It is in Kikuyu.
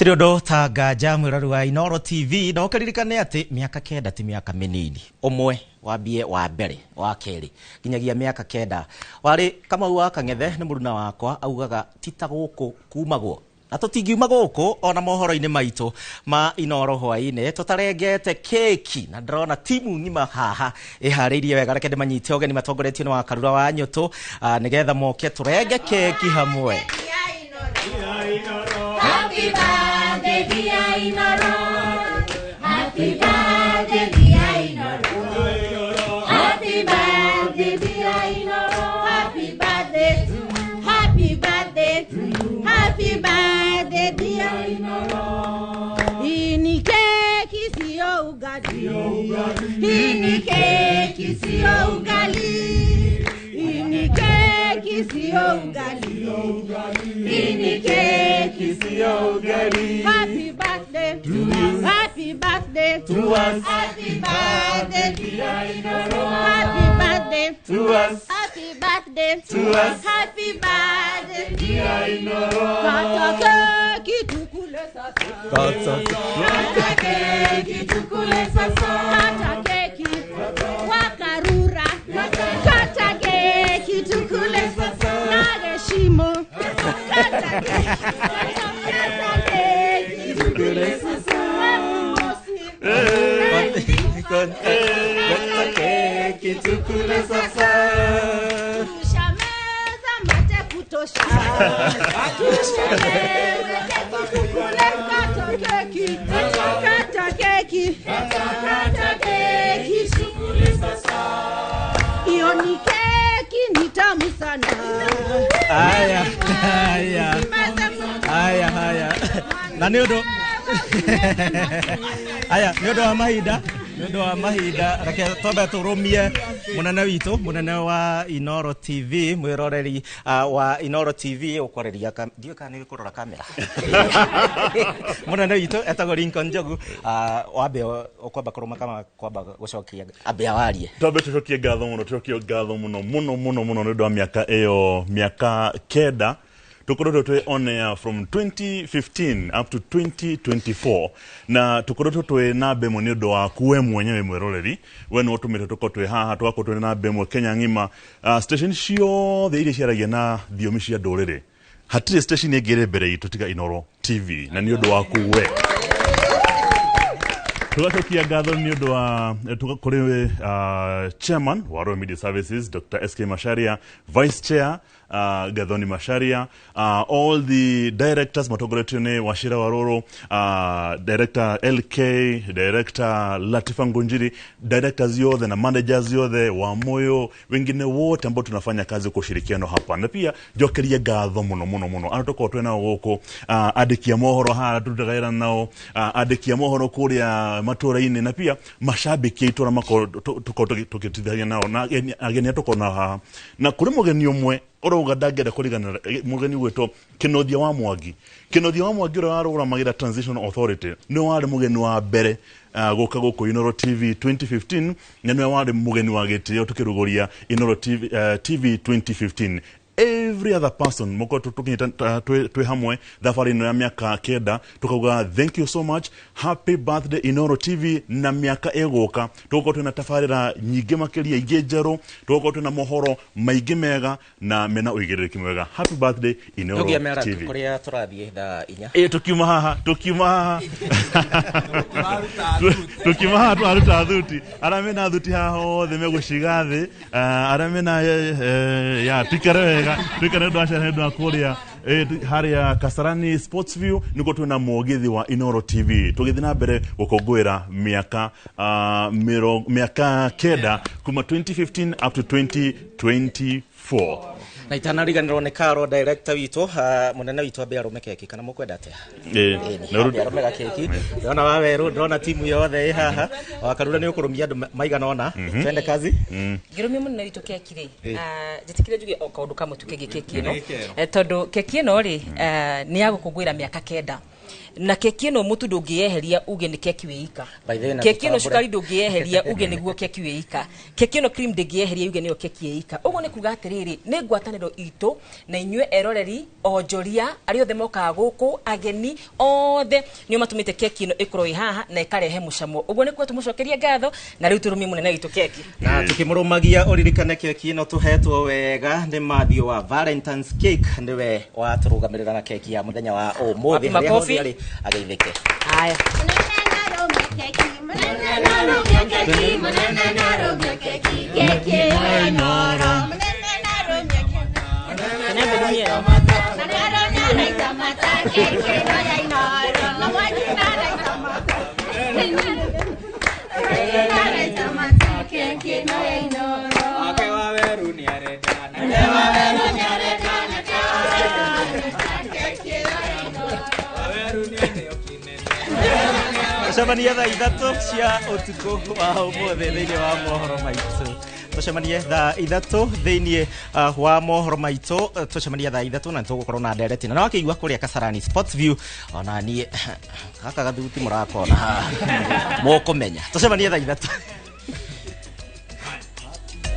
Tiri undu ta nganja mwirori wa Inooro TV, na ũkĩririkane atĩ mĩaka 9 ti mĩaka mĩnini. Ũmwe wambie wa mbere wa kerĩ nginyagia mĩaka 9 warĩ Kamau wa Kang'ethe nĩ mũruna wakwa, augaga ti ta gũkũ kumagwo na tũtingiuma gũkũ ona mohoro-inĩ maitũ ma Inooro hwaĩ-inĩ tũtarengete keki, na ndĩrona timu ng'ima haha ĩharĩirie wega. Reke ndĩmanyite ũgeni matongoretio nĩ wa Karura wa Nyũtũ, nĩgetha moke tũrenge keki hamwe. Happy birthday, dear Inooro. Happy birthday, dear Inooro. Happy birthday, dear Inooro. Happy birthday, happy birthday, happy birthday, dear Inooro. Hii ni keki sio ugali. Hii ni keki sio ugali. Hii ni keki sio ugali. Hii ni keki sio ugali. Happy birthday to you. Happy birthday to us. Happy birthday, dear Inooro. Happy birthday to us. Happy birthday to us. Happy birthday, dear Inooro. Kata keki tukule sasa. Kata keki tukule sasa. Kata keki wakarura. Kata keki tukule sasa. Nageshimo. Kata keki. Kata keki tukule sasa. Kata keki tukule sasa. Tushameza mate kutosha. Tushameza keki tukule. Kata keki. Kata keki. Kata keki tukule sasa. Iyo ni keki ni tamu sana. Haya, haya. Haya, haya. Na nĩ ũndũ aya nĩ ũndũ wa mahinda, nĩ ũndũ wa mahinda, reke twambe tũrũmie mũnene witũ, mũnene wa Inooro TV, mwĩroreri wa Inooro TV ũkwarĩria, ndiũĩ kana nĩ kũrora kamera. Mũnene witũ etagwo Lincoln Njogu, wambe ũkwamba kũrũma kama kwamba gũcokia ambe awarie. Twambe tũcokie ngatho mũno, tũcokie ngatho mũno mũno mũno mũno nĩ ũndũ wa mĩaka ĩyo, mĩaka 9 tukoretwo twĩ on air from 2015 up to 2024, na tukoretwo twĩ namba ĩmwe nĩ ũndũ waku we mwenyewe mwĩroreri. We nĩwe ũtũmĩte tũkorwo twĩ haha, tũgakorwo twĩ namba ĩmwe Kenya ng'ima. Station ciothe iria ciaragia na thiomi cia ndũrĩrĩ, hatirĩ station ĩngĩ ĩrĩ mbere itũ tiga Inooro TV, na nĩ ũndũ waku we. Tugacokia ngatho nĩ ũndũ wa kũrĩ chairman wa Royal Media Services Dr. SK Macharia, vice chair Gathoni Macharia, all the directors matongoretio nĩ Wachira Waruru, director LK, director Latifa Ngunjiri, directors yothe na managers yothe wa Moyo, wengine wote ambao tunafanya kazi kwa ushirikiano hapa. Na pia njokerie ngatho mũno mũno mũno arĩa tũkoragwo twĩ nao gũkũ, andĩki a mohoro haha tũrutaga wĩra nao, andĩki a mohoro kũrĩa matũra-inĩ, na pia mashabiki aitũ arĩa tũkoragwo tũkĩteithania nao, na ageni arĩa tũkoragwo nao haha. Na kũrĩ mũgeni ũmwe ũrauga ndangĩenda kũriganĩra, mũgeni gwĩtwo Kĩnuthia wa Mwangi. Kĩnuthia wa Mwangi ũrĩa warũgamagĩra Transition Authority nĩwe warĩ mũgeni wa mbere gũka gũkũ Inooro TV 2015, na nĩwe warĩ mũgeni wa gĩtĩo tũkĩrugũria Inooro TV 2015. Every other person mũkoretwo tũkinyĩte twĩ hamwe thabarĩ ĩno ya mĩaka 9, tukauga thank you so much, happy birthday Inooro TV. Na mĩaka ĩgũka tũgũkorwo twĩna tabarĩra nyingĩ makĩria, ingĩ njerũ, tũgũkorwo twĩna mohoro maingĩ mega na mena ũigĩrĩrĩki mwega. Happy birthday Inooro Tũgĩa mĩara TV. Kũrĩa tũrathiĩ thaa 4. Ĩ, tukiuma haha, tukiuma haha. Tukiuma haha tũraruta thuti. Arĩa mena thuti haha othe megũciga thĩ, arĩa mena, ya tuikare wega, tuikare nĩ ũndũ wa ciana, nĩ ũndũ wa kũrĩa, harĩa Kasarani Sports View nĩkuo twĩna mũgithi wa Inooro TV tũgĩthiĩ na mbere gũkũngũĩra mĩaka 9 kuma 2015 up to 2024. Na itanariganĩrwo nĩ Karo director witũ, mũnene witũ ambe arũme keki, kana mũkwenda atĩa? Ĩ, na Ambe arũme gakeki. Ndĩrona wa werũ, ndĩrona timu yothe ĩ haha. Wakarura nĩ ũkũrũmia andũ maigana ũna. Twende kazi. Ngĩrũmia mũnene witũ keki rĩ, njĩtĩkĩre njuge o kaũndũ kamwe tu kegiĩ keki ĩno. Tondũ keki ĩno rĩ, nĩ ya gũkũngũĩra mĩaka 9. Na keki ĩno mũtu ndũngĩyeheria uge nĩ keki wĩika. By the way, na Keki ĩno tũtambũre. cukari ndũngĩyeheria uge nĩguo keki wĩika. Keki ĩno cream ndĩngĩyeheria uge nĩyo keki ĩika. Ũguo nĩ kuga atĩrĩrĩ, nĩ ngwatanĩro itũ na inyuĩ eroreri onjoria arĩa othe mokaga gũkũ, ageni othe nĩo matũmĩte keki ĩno ĩkorwo ĩ haha na ĩkarehe mũcamo. Ũguo nĩ kuga tũmũcokerie ngatho na rĩu tũrũmie mũnene witũ keki. Na tukimũrũmagia ũririkane keki ĩno tũhetwo wega nĩ Matthew wa Valentine's Cake, nĩwe watũrũgamĩrĩra na keki ya mũthenya wa ũmũthĩ. Wapi Harĩa makofi? hothe arĩ ageithĩke. Haya. Kenya mbũrumie ĩno. Wake wa weru nĩ arenda nake wa weru nĩ arenda nake wa weru wa weru nĩ kĩo kĩnene. Tũcemanie thaa 3 cia ũtukũ wa ũmũthĩ thĩinĩ wa mohoro maitũ. Tũcemanie thaa 3 thĩinĩ wa mohoro maitũ. Tũcemanie thaa 3 na nĩtũgũkorwo na ndereti na nĩwakĩigua kũrĩa Kasarani Sports View, ona niĩ gaka gathuti mũrakona haha mũkũmenya. Tũcemanie thaa 3.